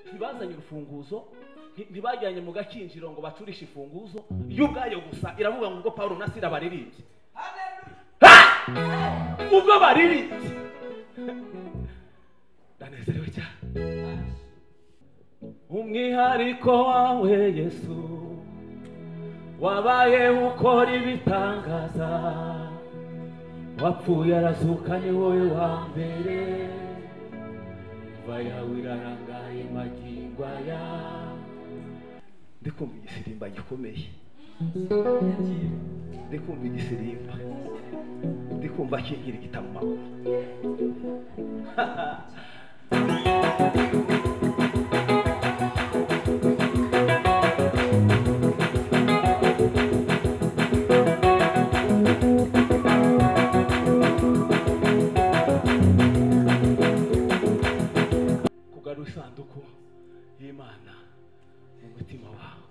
Ntibazanye urufunguzo, ntibajyanye mu gakinjiro ngo bacurishe ifunguzo, yo ubwayo gusa iravuga ngo ubwo Paulo na Sila baririmbye. Ubwo baririmbye. Ndanezerewe cyane. Umwihariko wawe Yesu wabaye ukora ibitangaza, wapfuye arazuka ni wowe wa mbere, imva yawe irarangaye magingo aya. Ndikumva igisirimba gikomeye, ndikumva igisirimba, ndikumva kinkirigita mu maguru. Kugarura isanduku y'Imana mu mutima wawe,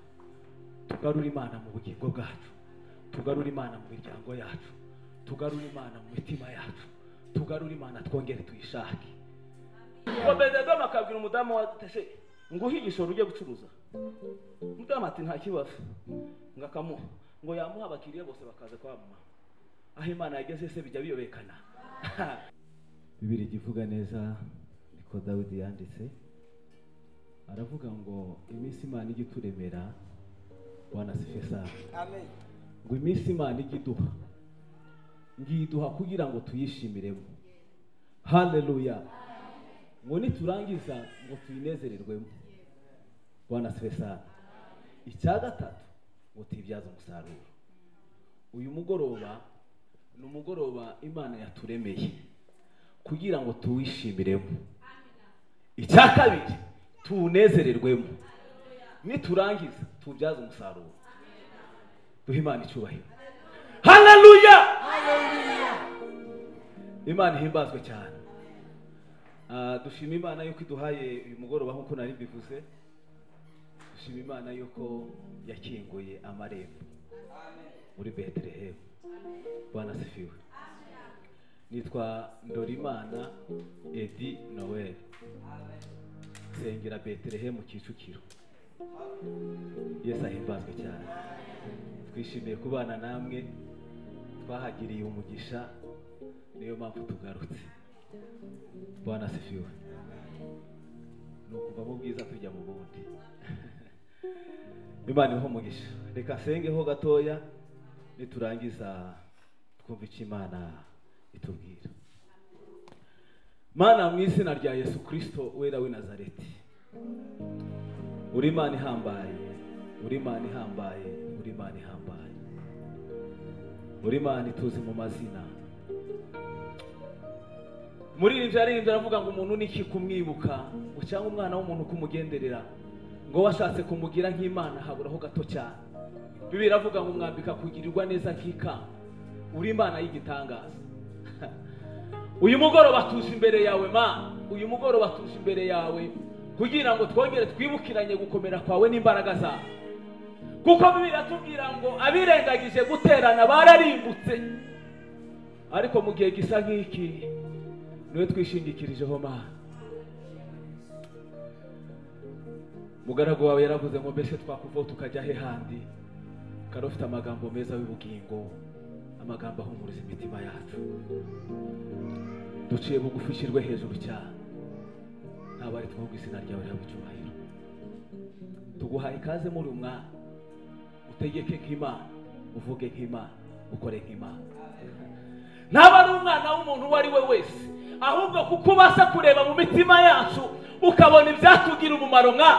tugarure Imana mu bugingo bwacu, tugarure Imana mu miryango yacu, tugarure Imana mu mitima yacu, tugarure Imana twongere tuyishake. Obededomu akabwira umudamu wa tese nguhe igishoro ujye gucuruza. Umudamu ati nta kibazo, ngo akamuha, ngo yamuha abakiriya bose bakaza kwa mama. Aho Imana yageze se bijya biyobekana. Bibiri ivuga neza niko Dawidi yanditse, aravuga ngo iminsi Imana ijya ituremera, Bwana asifiwe sana. Amen. Ngo iminsi Imana ijya iduha, ngiduha kugira ngo tuyishimiremo. Haleluya. Ngo niturangiza ngo tuyinezererwemo. Bwana asifiwe sana. Icya gatatu ngo tuyibyaze umusaruro. Uyu mugoroba ni umugoroba Imana yaturemeye kugira ngo tuwishimiremo. Icya kabiri tunezererwemo, niturangiza tubyaze umusaruro. Duhe Imana icyubahiro. Haleluya. Imana ihimbazwe cyane. Dushima Imana yuko iduhaye uyu mugoroba nkuko nari mbivuze. Dushima Imana yuko yakinguye amarembo muri Bethlehem. Bwana asifiwe. Nitwa Ndorimana Edi Noel, nsengera Bethlehem Kicukiro. Yesu ahimbazwe cyane. Twishimiye kubana namwe, twahagiriye umugisha, niyo mpamvu tugarutse. Bwana asifiwe. Ni ukuva mu bwiza tujya mu bundi. Imana ibahe umugisha. Reka nsengeho gatoya, niturangiza twumve icyo Imana itubwira. Mana, mu izina rya Yesu Kristo wera w'i Nazareti, uri Imana ihambaye, uri Imana ihambaye, uri Imana ihambaye, uri Imana ituzi mu mazina. Muririmbyi aririmbye aravuga ngo umuntu niki kumwibuka, ngo cyangwa umwana w'umuntu kumugenderera, ngo washatse kumugira nk'Imana haburaho gato cyane. Bibiliya iravuga ngo mwambika kugirirwa neza nk'ikamba. Uri Imana y'igitangaza. Uyu mugoroba tuje imbere yawe Mana, uyu mugoroba tuje imbere yawe kugira ngo twongere twibukiranye gukomera kwawe n'imbaraga zawe. Kuko Bibiliya iratubwira ngo abirengagije guterana bararimbutse, ariko mu gihe gisa nk'iki niwe twishingikirijeho Mana. Mugaragu wawe yaravuze ngo mbese twakuvaho tukajya he handi, kandi ufite amagambo meza y'ubugingo, amagambo ahumuriza imitima yacu. Duciye bugufi ushyirwe hejuru cyane, ntabwo ari twebwe, izina ryawe rihabwe icyubahiro. Tuguhaye ikaze muri uyu mwanya, utegeke nk'Imana, uvuge nk'Imana, ukore nk'Imana. Ntabwo ari umwana w'umuntu uwo ari we wese, ahubwo kuko ubasha kureba mu mitima yacu ukabona ibyatugira umumaro. Nka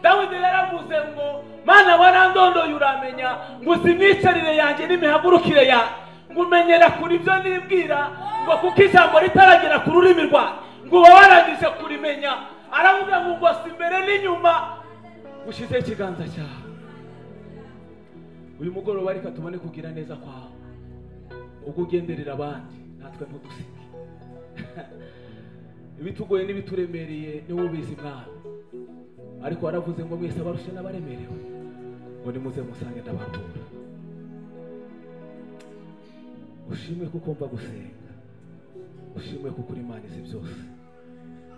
Dawidi yaravuze ngo Mana warandondoye uramenya, ngo uzi imyicarire yanjye n'imihagurukire yanjye, ngo umenyera kuri ibyo nibwira, ngo kuko ijambo ritaragera ku rurimi rwawe ngo uba warangije kurimenya. Aravuga ngo ngo si imbere n'inyuma, ushyizeho ikiganza cyawe. Uyu mugoroba reka tubone kugira neza kwawe, ubwo ugenderera abandi natwe ntudusige. Ibitugoye n'ibituremereye niwe ubizi Mwami, ariko waravuze ngo mwese abarushe n'abaremerewe ngo nimuze musange ndabaruhura. Ushimwe kuko mva gusenga, ushimwe kuko uri Imana izi byose,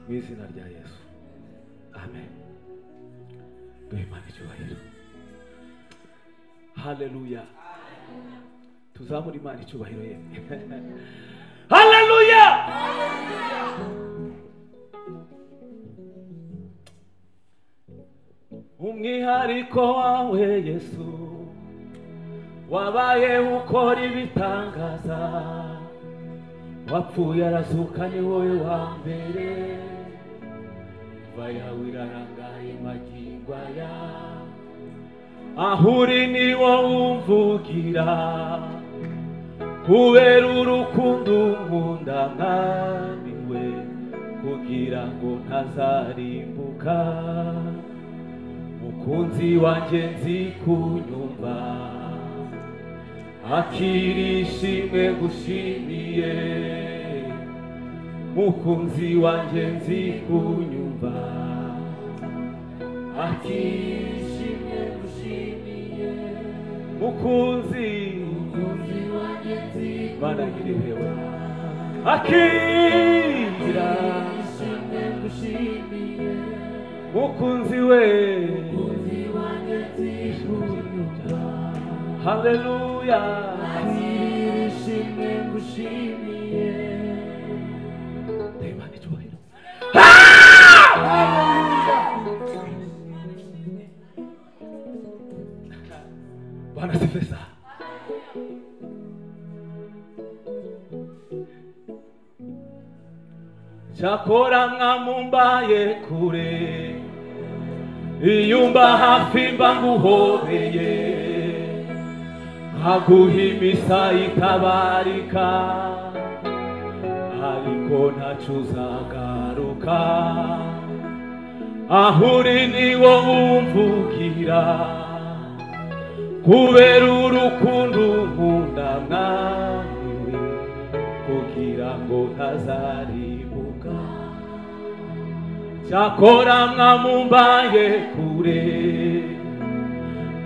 mu izina rya Yesu, amen. Amen. Duhe Imana icyubahiro. Haleluya. Tuzamure Imana icyubahiro yemwe. Haleluya. Umwihariko wawe Yesu wabaye ukora ibitangaza, wapfuye arazuka ni wowe wa mbere, imva yawe irarangaye magingo aya, aho uri ni wowe umvugira, kubera urukundo unkunda Mwami we, kugira ngo ntazarimbuka. Mukunzi wanjye nzi kunyumva, akira ishimwe ngushimiye, mukunzi wanjye nzi kunyumva, akira ishimwe ngushimiye, mukunzi wanjye nzi kunyumva, akira ishimwe ngushimiye, mukunzi we, mukunzi wanjye nzi kunyumva. Haleluya. Akira ishimwe ngushimiye. Imana icyubahiro. Bwana asifiwe sana. Cyakora mwamumbaye kure, iyo mba hafi mba nguhobeye, nkaguha imisa itabarika, ariko ntacyo uzagaruka, aho uri ni wowe umvugira, kubera urukundo unkunda Mwami we, kugira ngo ntazarimbuka. Cyakora mwamumbaye kure,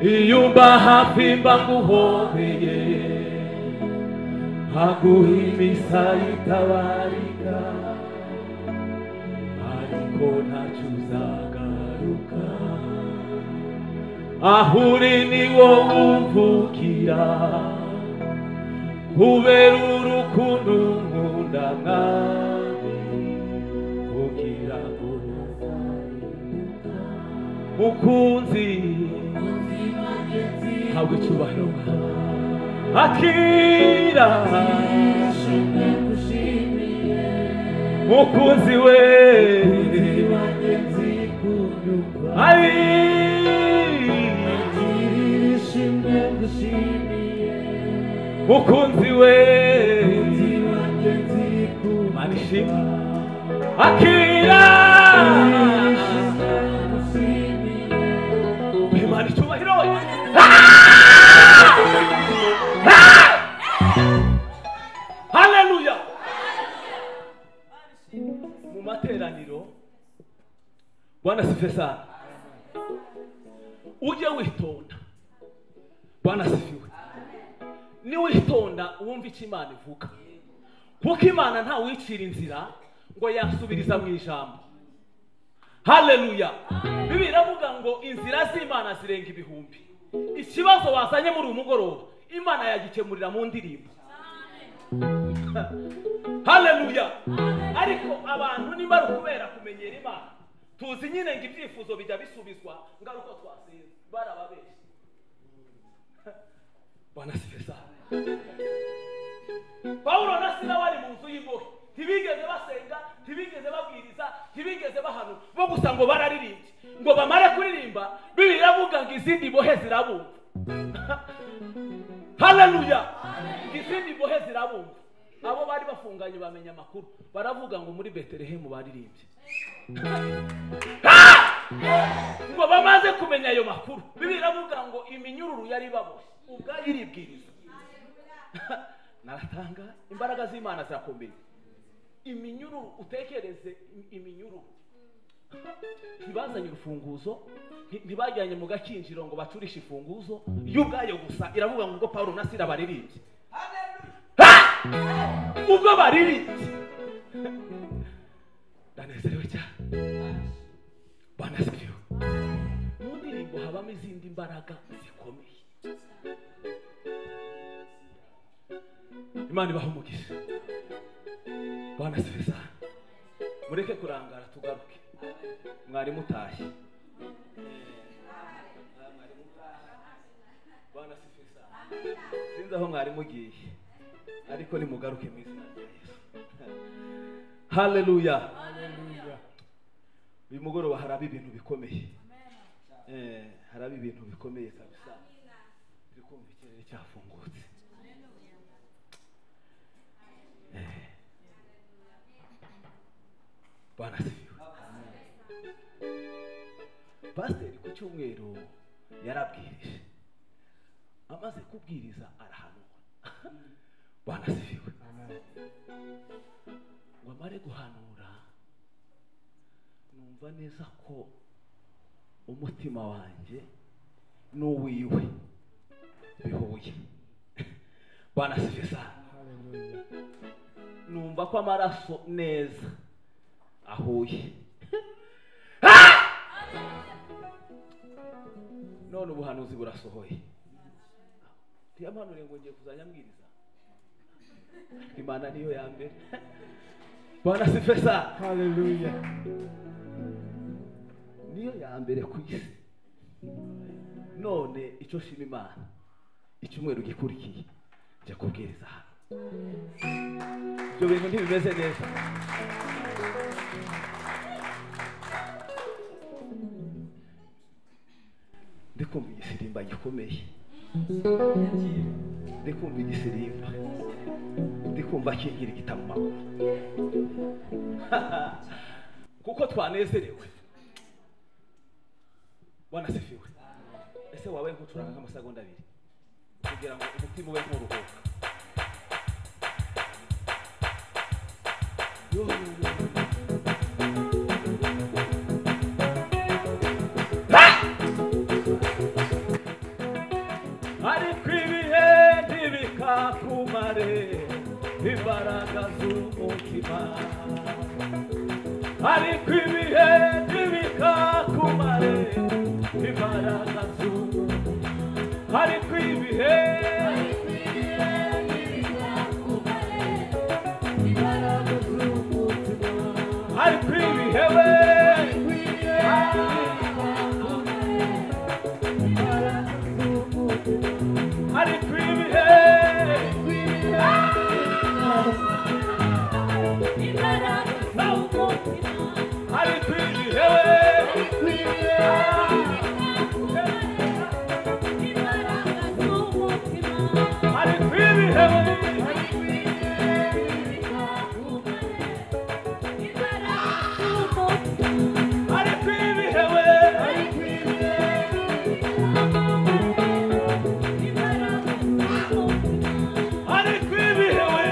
iyo mba hafi mba nguhobeye, nkaguha imisa itabarika, ariko ntacyo uzagaruka, aho uri ni wowe umvugira, kubera urukundo unkunda Mwami, kugira ngo ntazarimbuka. Mukunzi habwa icyubahiro, akira ishimwe ngushimiye, mukunzi we, ari ishimwe ngushimiye, mukunzi we, Imana ishimwe, akira ishimwe ngushimiye, Imana icyubahiro. Haleluya. Mu materaniro, Bwana asifiwe sana. Ujye witonda. Bwana asifiwe. Ni witonda wumva icyo Imana ivuga, kuko Imana nta wicira inzira ngo yasubiriza mu ijambo. Haleluya. Bibiliya iravuga ngo inzira z'Imana zirenga ibihumbi. Ikibazo wazanye muri uyu mugoroba Imana yagikemurira mu ndirimbo. Haleluya. Ariko abantu nimba ari ukubera kumenyera Imana, tuzi nyine ngo ibyifuzo bijya bisubizwa ngaruko twasenze, barababeshye. Bwana asifiwe sana. Paulo na Sila bari mu nzu y'imbohe, ntibigeze basenga, ntibigeze babwiriza, ntibigeze bahanura, bo gusa ngo bararirimbye. Ngo bamare kuririmba, Bibiliya iravuga ngo izindi mbohe zirabumva. Haleluya. Izindi mbohe zirabumva. Abo bari bafunganye bamenya amakuru, baravuga ngo muri Betelehemu baririmbye. Ngo bamaze kumenya ayo makuru, Bibiliya iravuga ngo iminyururu yari baboshye ubwayo iribwiriza. Naratanga imbaraga z'Imana zirakomeye. Iminyururu, utekereze iminyururu. Ntibazanye urufunguzo, ntibajyanye mu gakinjiro ngo bacurishe imfunguzo, yo ubwayo gusa iravuga ngo ubwo Paulo na Sila baririmbye. Ubwo baririmbye. Ndanezerewe cyane. Bwana Havamo izindi mbaraga zikomeye. Imana ibahe umugisha. Bwana asifiwe sana. Mureke kurangara tugaruke. Mwari mutashye. Bwana asifiwe sana. Sinzi aho mwari mugiye, ariko nimugaruke mu izina rya Yesu. Haleluya. Haleluya. Uyu mugoroba haraba ibintu bikomeye. Haraba ibintu bikomeye kabisa. Turi kumva ikirere cyafungutse. Bwana asifiwe. Pasiteri ku cyumweru yarabwirije. Amaze kubwiriza arahanura. Bwana asifiwe. Ngo amare guhanura, numva neza ko umutima wanjye n'uwiwe bihuye. Bwana asifiwe sana. Numva ko amaraso neza ahuye. None ubuhanuzi burasohoye. Ntiyamanure ngo ngiye kuzajya mbwiriza. Imana niyo ya mbere. Bwana asifiwe sana. Haleluya. Niyo ya mbere ku isi. None icyo nshima Imana, icyumweru gikurikiye njya kubwiriza hano. Ibyo bintu ntibimeze neza. Ndikumva igisirimba gikomeye. Ndikumva igisirimba. Ndikumva kinkirigita mu maguru. Kuko twanezerewe. Bwana asifiwe. Ese wabaye nkucuranga nk'amasegonda abiri kugira ngo umutima ube nkuruhuka. Yo, yo, yo. Ariko ibihe ntibikakumare imbaraga z'umutima. Ariko ibihe ntibikakumare imbaraga z'umutima. Ariko ibihe ntibikakumare imbaraga z'umutima. Ariko ibihe we ariko ibihe ariko ibihe ariko ibihe ariko ibihe we ariko ibihe we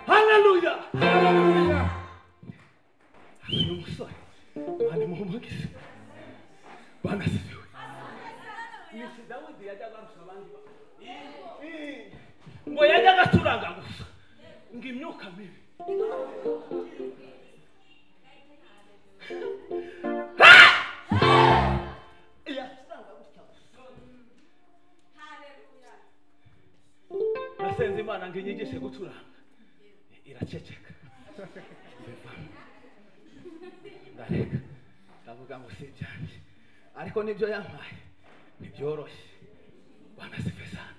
Haleluya. Haleluya. Uyu musore Imana imuhe. Bwana asifiwe. Ni Dawidi yajyaga arusha abandi, ngo yajyaga acuranga gusa ngo imyuka mibi. Nasenze Imana ngo inyigishe gucuranga, iraceceka, ndareka, ndavuga ngo si ibyanjye, ariko nibyo yampaye ntibyoroshye. Bwana asifiwe sana.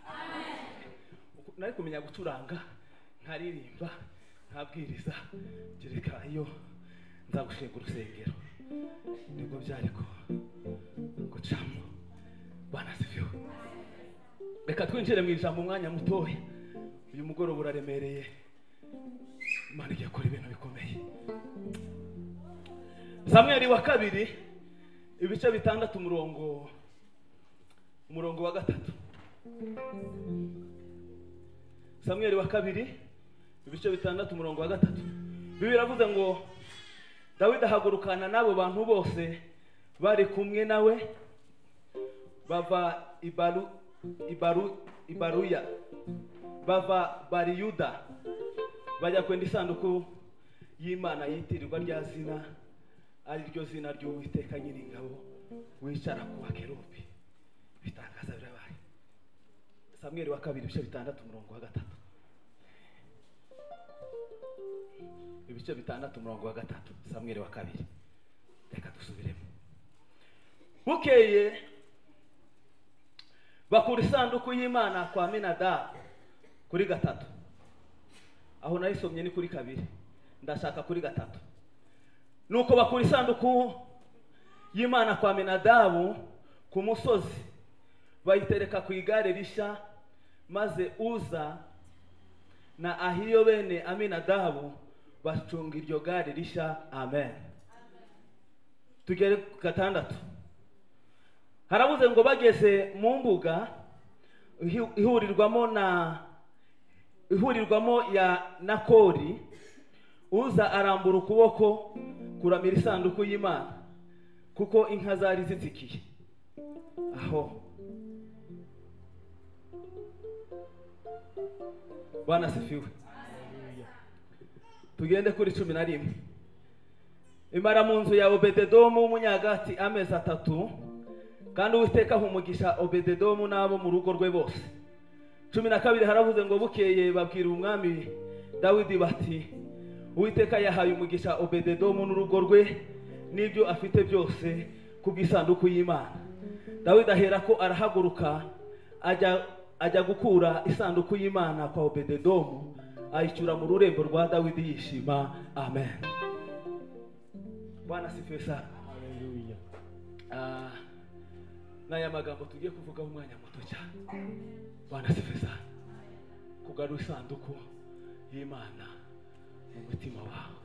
Nari kumenya gucuranga, nkaririmba, nkabwiriza, kereka iyo nzagushinga urusengero nibwo byari ko gucamo. Bwana asifiwe. Reka twinjire mu ijambo umwanya mutoya. Uyu mugoroba uraremereye, Imana igiye gukora ibintu bikomeye. Samweli wa kabiri ibice 6 umurongo wa 3. Samweli wa kabiri ibice 6 umurongo wa 3. Bibiliya iravuze ngo Dawidi ahagurukana n'abo bantu bose bari kumwe nawe, bava Ibaruya, bava Bariyuda, bajya kwenda isanduku y'Imana yitirirwa rya zina, ari ryo zina ry'Uwiteka Nyiringabo wicara ku bakerubi. Bitangaza birabaye. Samweli wa kabiri ibice 6 umurongo wa 3. Ibice 6 umurongo wa 3. Samweli wa kabiri. Reka dusubiremo. Bukeye bakura isanduku y'Imana kwa Aminadabu kuri 3. Aho nayisomye ni kuri 2, ndashaka kuri 3. Nuko bakura isanduku y'Imana kwa Aminadabu ku musozi, bayitereka ku igare rishya, maze Uza na Ahiyo bene Aminadabu bacunga iryo gare rishya. Amen. Tugere ku 6. Harabuze ngo bageze mu mbuga ihurirwamo ya Nakori, Uza arambura ukuboko kuramira isanduku y'Imana, kuko inka zari zitsikiye. Aho Bwana asifiwe. Tugende kuri 11. Imara mu nzu ya Obededomu w'umunyagati amezi 3, kandi Uwiteka aha umugisha Obededomu n'abo mu rugo rwe bose. 12 haravuze ngo bukeye babwira umwami Dawidi bati Uwiteka yahaye umugisha Obededomu n'urugo rwe n'ibyo afite byose kubw'isanduku y'Imana. Dawidi aherako arahaguruka ajya gukura isanduku y'Imana kwa Obededomu, ayicyura mu rurembo rwa Dawidi yishima. Amen. Bwana asifiwe sana. Haleluya. N'aya magambo tugiye kuvugaho umwanya muto cyane. Bwana asifiwe sana. Kugarura isanduku y'Imana mu mutima wawe,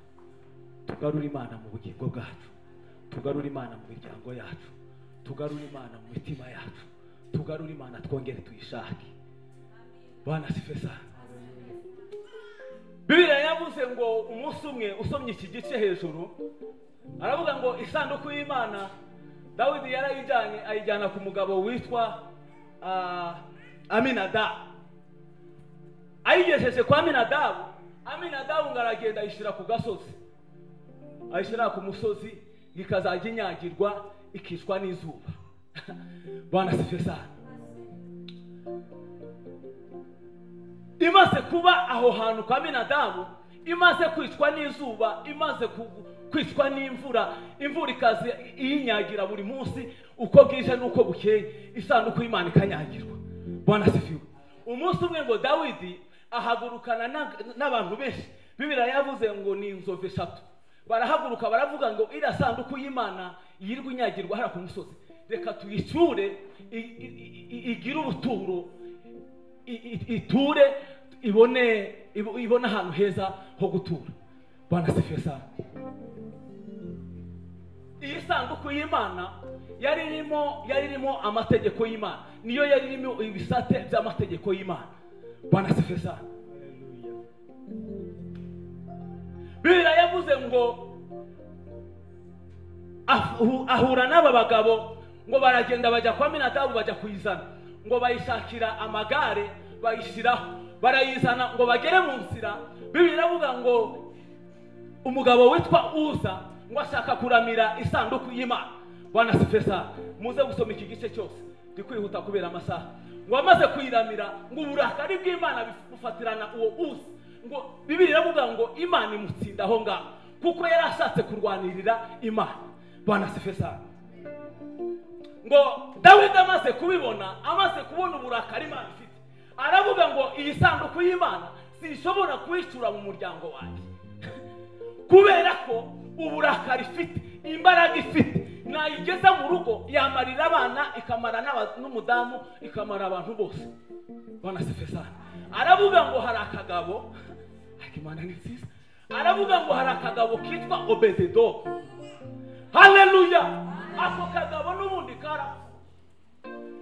tugarura Imana mu bugingo bwacu, tugarura Imana mu miryango yacu, tugarura Imana mu mitima yacu, tugarura Imana twongere tuyishake. Bwana asifiwe sana. Bibiliya yavuze ngo umunsi umwe usomye iki gice hejuru, aravuga ngo isanduku y'Imana Dawidi yarayijyanye, ayijyana ku mugabo witwa Aminadabu. Ayigejeje kwa Aminadabu, Aminadabu ngo aragenda ayishyira ku gasozi, ayishyira ku musozi, ikazajya inyagirwa ikicwa n'izuba. Bwana asifiwe sana. Imaze kuba aho hantu kwa Aminadabu, imaze kwicwa n'izuba, imaze kwicwa n'imvura, imvura ikaze iyinyagira buri munsi uko bwije n'uko bukeye, isanduku y'Imana ikanyagirwa. Bwana asifiwe. Umunsi umwe ngo Dawidi ahagurukana n'abantu benshi. Bibiliya yavuze ngo ni inzovu 3. Barahaguruka baravuga ngo iriya sanduku y'Imana yirirwa inyagirwa hariya ku musozi, reka tuyicyure igire ubuturo, iture ibone ahantu heza ho gutura. Bwana asifiwe sana. Iyi sanduku y'Imana yari irimo amategeko y'Imana, niyo yari irimo ibisate by'amategeko y'Imana. Bwana asifiwe sana. Bibiliya yavuze ngo Ahura n'aba bagabo ngo baragenda bajya kwa Minadabu bajya kuyizana, ngo bayishakira amagare bayishyiraho barayizana ngo bagere mu nzira. Bibiliya iravuga ngo umugabo witwa Uza ngo ashaka kuramira isanduku y'Imana. Bwana sifesa, muze gusoma iki gice cyose, ndi kwihuta kubera amasaha. Ngo amaze kuyiramira ngo uburakari bw'Imana bufatirana uwo Uza, ngo Bibiliya iravuga ngo Imana imutsinda aho ngaho kuko yari ashatse kurwanirira Imana. Bwana sifesa. Ngo Dawidi amaze kubibona, amaze kubona uburakari Imana ifite, aravuga ngo iyi sanduku y'Imana sinshobora kuyicura mu muryango wanjye kubera ko uburakari ifite, imbaraga ifite, nayigeza mu rugo yamarira abana, ikamara n'umudamu, ikamara abantu bose. Bwana sifesa. Aravuga ngo hari akagabo, Imana ni nziza, aravuga ngo hari akagabo kitwa Obededomu. Haleluya! Ako kagabo n'ubundi kara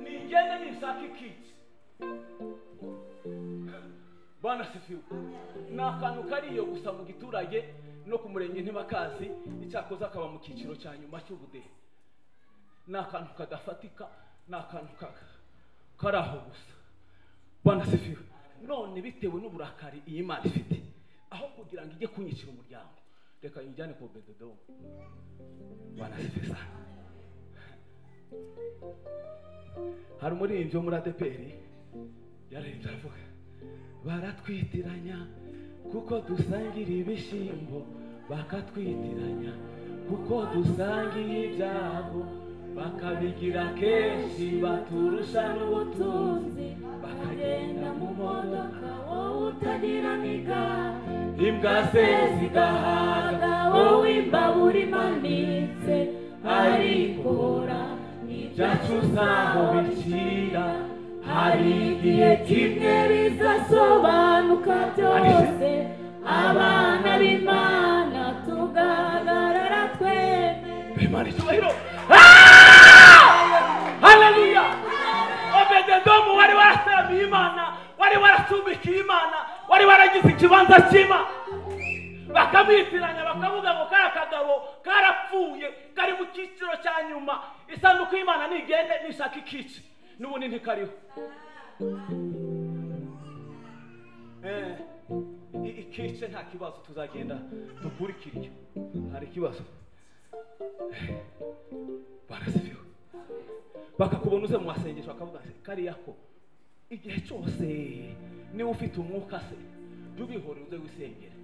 nigende nishaka ikici. Bwana sifiwe. Ni akantu kariyo gusa mu giturage no ku murenge ntibakazi, icyakoze akaba mu cyiciro cya nyuma cy'ubudehe. Ni akantu kadafatika, ni akantu kari aho gusa. Bwana sifiwe. None bitewe n'uburakari iyi Imana ifite, aho kugira ngo ijye kunyicira umuryango, reka nyijyane ku Obededomu. Bwana sifiwe sana. Hari umuririmbyi wo muri ADEPR yaririmbye aravuga, baratwitiranya kuko dusangira ibishyimbo, bakatwitiranya kuko dusangiye ibyago, bakabigira kenshi baturusha n'ubutunzi, bakagenda mu modoka wowe utagira n'igare, imbwa ze zigahaga wowe imbabura imanitse, arikora ibyacu zaho bicira. Hari igihe kimwe bizasobanuka byose, abana b'Imana tugahagarara twemye. Imana icyubahiro. Haleluya! Obededomu wari warataramiye Imana, wari waracumbikiye Imana, wari waragize ikibanza cy'Imana, bakamwitiranya bakavuga ngo kara kagabo karapfuye, kari mu cyiciro cya nyuma, isanduku y'Imana nigende nishaka ikici, n'ubundi ntikariho. Ikice nta kibazo, tuzagenda dukurikiriye, hari ikibazo. Barasifiwe. Bakakubona uze mu masengesho bakavuga kariya ko igihe cyose niba ufite umwuka se jya ubihorera uze wisengere.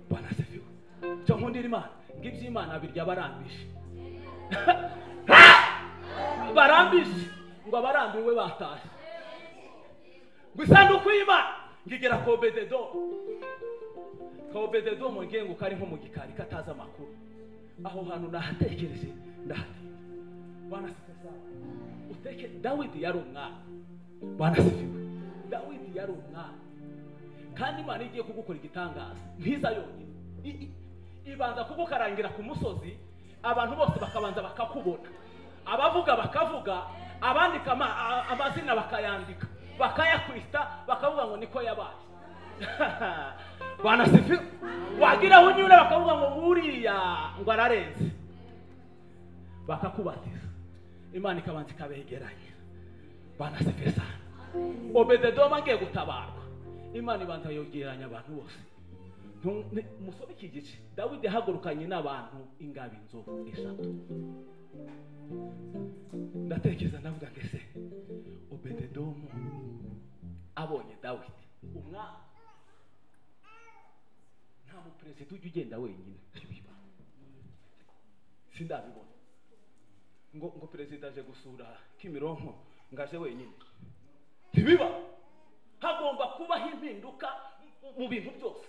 Bwana asifiwe. Cyo nkundira Imana, ngo iby'Imana birya barambije. Barambije ngo abarambiwe batashye. Ngo isanduku y'Imana ngigera ku Obededomu. Ka Obededomu ngiye ngo kari nko mu gikari katazi amakuru. Aho hantu nahatekereje ndahatinda. Bwana asifiwe. Uteke Dawidi yari umwana. Bwana asifiwe. Dawidi yari umwana. Kandi Imana igiye kugukora igitangaza ntiza yonyine, ibanza kugukarangira ku musozi, abantu bose bakabanza bakakubona, abavuga bakavuga, abandika amazina bakayandika, bakayakwita, bakavuga ngo niko yabaye. Bwana asifiwe. Wagira aho unyura bakavuga ngo nguriya ngo ararenze, bakakubatiza. Imana ikabanza ikabegeranya. Bwana asifiwe sana. Obededomu agiye gutabarwa, Imana ibanza yogeranya abantu bose. Musome iki gice. Dawidi yahagurukanye n'abantu ingabo inzovu eshatu. Ndatekereza ndavuga ngo ese Obededomu abonye Dawidi umwana, nta muperezida ujya ugenda wenyine, sindabibona ngo perezida aje gusura Kimironko ngaje wenyine, ntibiba. Hagomba kubaho impinduka mu bintu byose.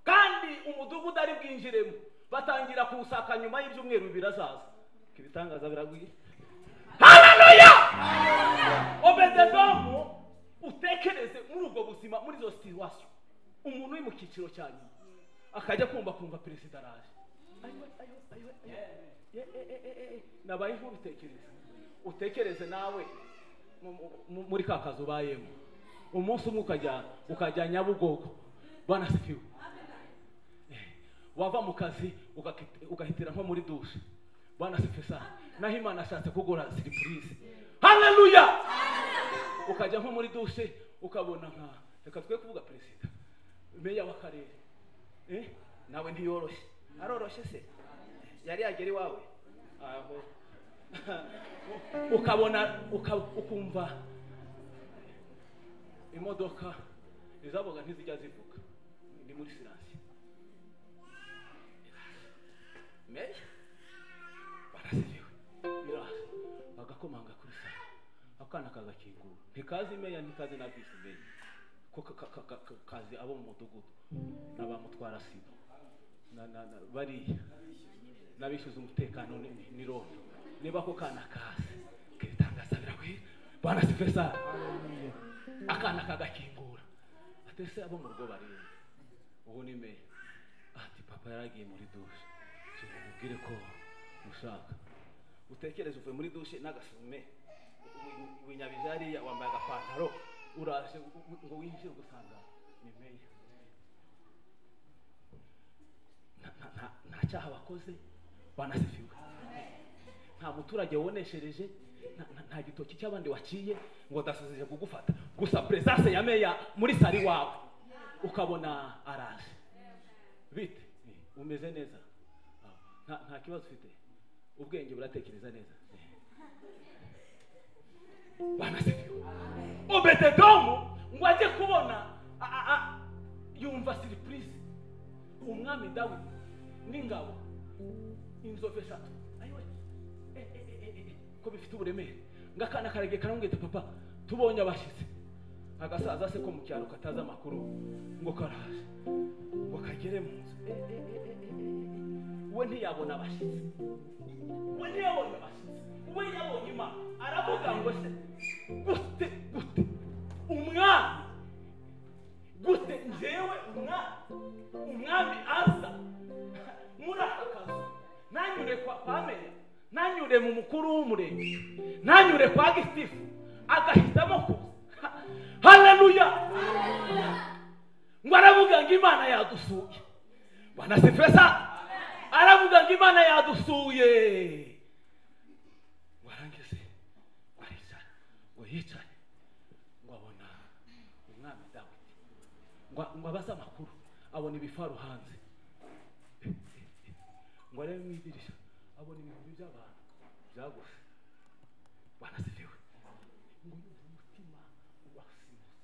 Kandi umudugudu ari bwinjiremo batangira kuwusaka nyuma y'ibyumweru bibiri azaza. Ibitangaza biragwira. Haleluya! Obededomu, utekereze muri ubwo buzima, muri izo situation, umuntu uri mu cyiciro cya nyuma akajya kumva perezida araje. Nabaye nk'ubitekereza. Utekereze nawe muri ka kazu ubayemo, umunsi umwe ukajya Nyabugogo. Bwana asifiwe. Wava mu kazi ugahitira nko muri dushe. Bwana sifesa. Naho Imana ashatse kugura surprise. Haleluya. Ukajya nko muri dushe ukabona nka reka twe kuvuga president meya w'akarere, nawe ntiyoroshye. Aroroshye se? Yari yagera iwawe aho ukabona ukumva imodoka izaboga ntizijya zivuga, ni muri silence. Meya barasibiwe biraza bagakomanga kuri sala, akana kagakingura, ntikazi meya ntikazi na visi meya, ko kazi abo mu mudugudu n'abamutwara sibo na bariya n'abishyuza umutekano ni rondo. Niba ko kana kazi kitangaza birakwira. Bwana sifesa. Akana kagakingura, atese abo mu rugo bari ubu ni meya. Ati papa yaragiye muri dushe, ubwire ko mushaka. Utekereze uvuye muri dushe n'agasume winyabije hariya, wambaye agapantaro, uraje ngo winjire ugasanga ni meya. Nta cyaha wakoze, banasifiwe. Nta muturage woneshereje, nta gitoki cy'abandi waciye ngo dasuzije kugufata. Gusa presence ya meya muri sari wawe ukabona araje. Bite umeze neza, nta kibazo ufite, ubwenge buratekereza neza. Banasifiwe. Obededomu ngo ajye kubona yumva surprise. Umwami Dawidi n'ingabo inzovu eshatu, ayiwe ko bifite uburemere. Ngakana karagiye karamubwira papa tubonye abashyitsi. Agasaza se ko mu cyaro katazi amakuru ngo karaje ngo kagere mu nzu. We ntiyabona abashyitsi, we ntiyabonye abashyitsi, we yabonye Imana. Aravuga ngo se gute gute umwami, gute njyewe umwami aza muri aka kazu, nanyure kwa meya, nanyure mu mukuru w'umurenge, nanyure kwa gitifu, agahitamo kuza. Haleluya. Ngo aravuga ngo Imana yadusuye. Bwana sifesa. Aravuga ngo Imana yadusuye. Ngo arangize ngo aricara, ngo yicare, ngo abona umwami Dawidi, ngo abaze amakuru, abona ibifaru hanze, ngo arebe mu idirishya abona ibihumbi by'abantu byagose. Bwana sifiwe. Ngo yumve umutima urasimutse,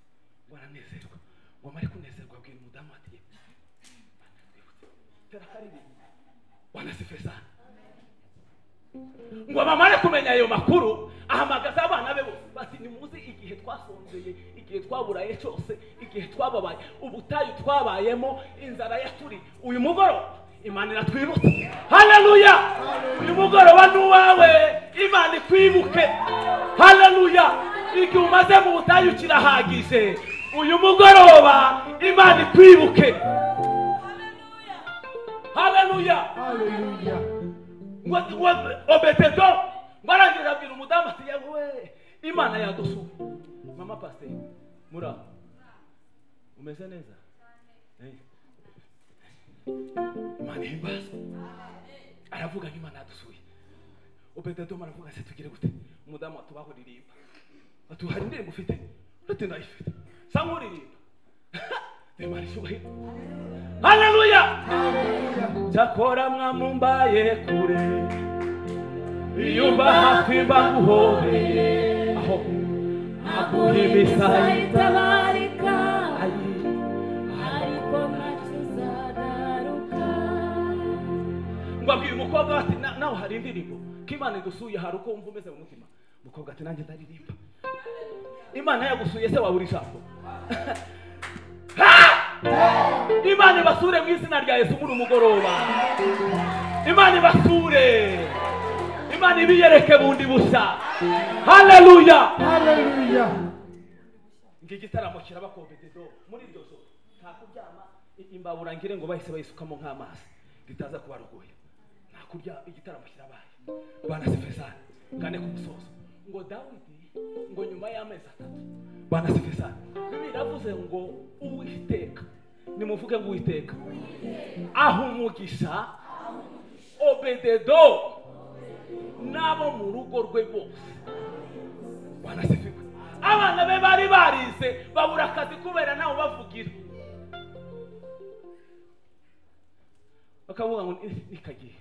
ngo aranezerwa, ngo amare kunezerwa abwira umudamu ati Imana twibutse tera karirimbo. Bwana sifiwe sana. Ngo bamare kumenya ayo makuru, ahamagaza abana be bose bati nimuzi igihe twasonzeye, igihe twaburaye cyose, igihe twababaye, ubutayu twabayemo, inzara yaturi, uyu mugoroba Imana iratwibutse. Haleluya. Uyu mugoroba ni uwawe, Imana ikwibuke. Haleluya. Igihe umaze mu butayu kirahagije, uyu mugoroba Imana ikwibuke. Haleluya. Haleluya. Ngo Obededo ngo arangiza abwira umudamu ati yewe Imana yadusuye. Mama pastor mura umeze neza? Imana ihimbaza. Aravuga ngo Imana yadusuye. Obededo aravuga se tugire gute? Umudamu atubaho ririmba. Ati hari indirimbo ufite? Ati ndayifite. Sa nkuririmba. Imana ishyuhire. Haleluya. Cyakora mwamumbaye kure, iyo mba hafi mbaguhobeye, aho aguha imisaya itabarika, ariko ntacyo uzagaruka. Ngo abwira umukobwa ati nawe hari indirimbo ko Imana idusuye, hari uko wumva umeze mu mutima. Umukobwa ati nanjye ndaririmba. Imana yagusuye se wabura ijambo? Imana ibasure mu izina rya Yesu muri umugoroba. Imana ibasure, Imana ibiyereke bundi bushya. Haleluya. Haleluya. Igitaramo kiraba ko Obededo muri iryo joro nta kuryama, imbabura ngire ngo bahise bayisukamo nk'amazi bitaza kubarogoya. Nta kurya, igitaramo kirabaye. Bwana sifiwe sana. Kane ku musozo ngo Dawidi ngo nyuma y'amezi 3, Bwana sifiwe sana, Bibiliya iravuze ngo Uwiteka, nimuvuge ngo Uwiteka aha umugisha Obededo nabo mu rugo rwe bose. Bwana asifiwe. Abana be bari barize babura akazi kubera nawe bavugira, bakavuga ngo nikagiye.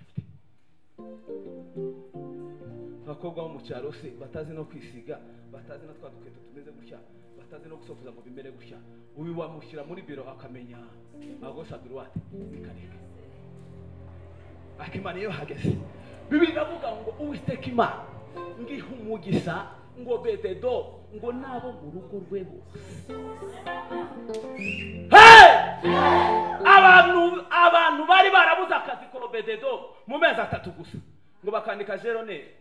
Abakobwa bo mu cyaro se batazi no kwisiga, batazi na twa dukweto tumeze gutya, batazi no gusokoza ngo bimere gutya, uyu wamushyira muri biro akamenya agosha droite bikareka. Akimana iyo hageze Bibiliya iravuga ngo Uwiteka Imana ngiha umugisha ngo Obededo ngo nabo mu rugo rwe bose. Hey! Abantu bari barabuze akazi ko Obededo mu mezi 3 gusa, ngo bakandika jeroneri,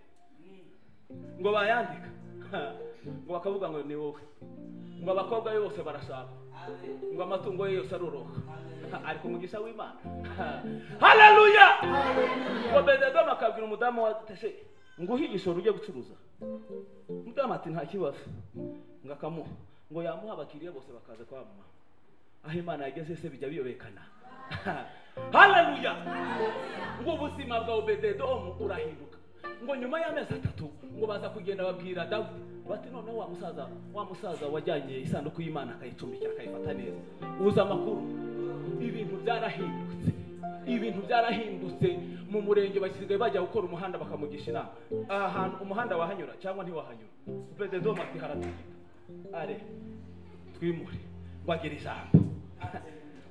ngo bayandika, ngo bakavuga ngo ni wowe, ngo abakobwa be bose barashaka, ngo amatungo ye yose aroroka, ariko umugisha w'Imana. Haleluya! Obededo akabwira umudamu wa Tese ngo uhe igishoro ujye gucuruza. Umudamu ati nta kibazo, ngo akamuha, ngo yamuha abakiriya bose bakaza kwa mama. Aho Imana yageze se bijya biyobekana. Haleluya! Ngo ubuzima bwa Obededomu urahinduka. Ngo nyuma y'amezi 3 ngo baza kugenda babwira Dawidi bati noneho wa musaza wajyanye isanduku y'Imana akayicumbikira akayifata neza, uza amakuru, ibintu byarahindutse. Ibintu byarahindutse mu murenge basigaye bajya gukora umuhanda bakamugisha inama, aha hantu umuhanda wahanyura cyangwa ntiwahanyura. Obededomu ati haratigita, are twimure. Ngo agira ijambo.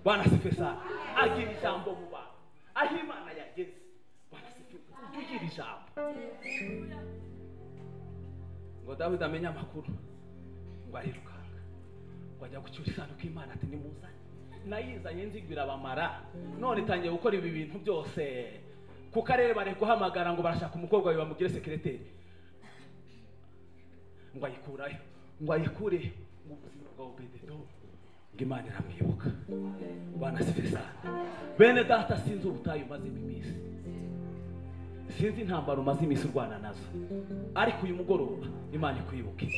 Bwana asifiwe sana. Agira ijambo mu bantu aho Imana yageze. Bwana asifiwe. Ujye ugira ijambo. Ngo Dawidi amenye amakuru, ngo arirukanga, ngo ajya gucyura isanduku y'Imana ati nimuzane, nayizanye nzigwira bamara, none itangiye gukora ibi bintu byose. Ku karere bari guhamagara ngo barashaka umukobwa wawe bamugire sekereteri, ngo ayikurayo, ngo ayikure mu buzima bwa Obededo, ngo Imana iramwibuka. Bwana asifiwe sana. Bene data, sinzi ubutayu umazemo iminsi, sinzi intambara umaze iminsi urwana nazo, ariko uyu mugoroba Imana ikwibuke.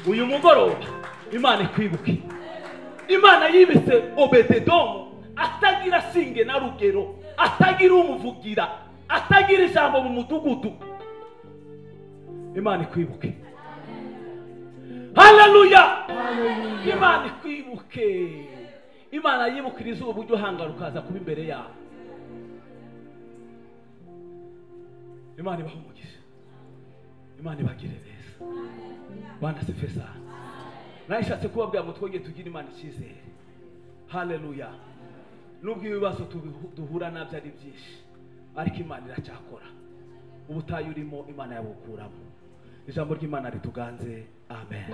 Uyu mugoroba Imana ikwibuke. Imana yibise Obededomu atagira singe na rugero, atagira umuvugira, atagira ijambo mu mudugudu. Imana ikwibuke. Haleluya! Imana ikwibuke. Imana yibukira izuba ujye uhangara ukaza kuba imbere yawe. Imana ibahe umugisha, Imana ibagire neza. Bwana asifiwe sana. Nayishatse kubabwira ngo twongere tugire Imana icyizere. Haleluya! Nubwo ibibazo duhura nabyo ari byinshi, ariko Imana iracyakora. Ubutayu urimo Imana yabukuramo. Ijambo ry'Imana rituganze. Amen.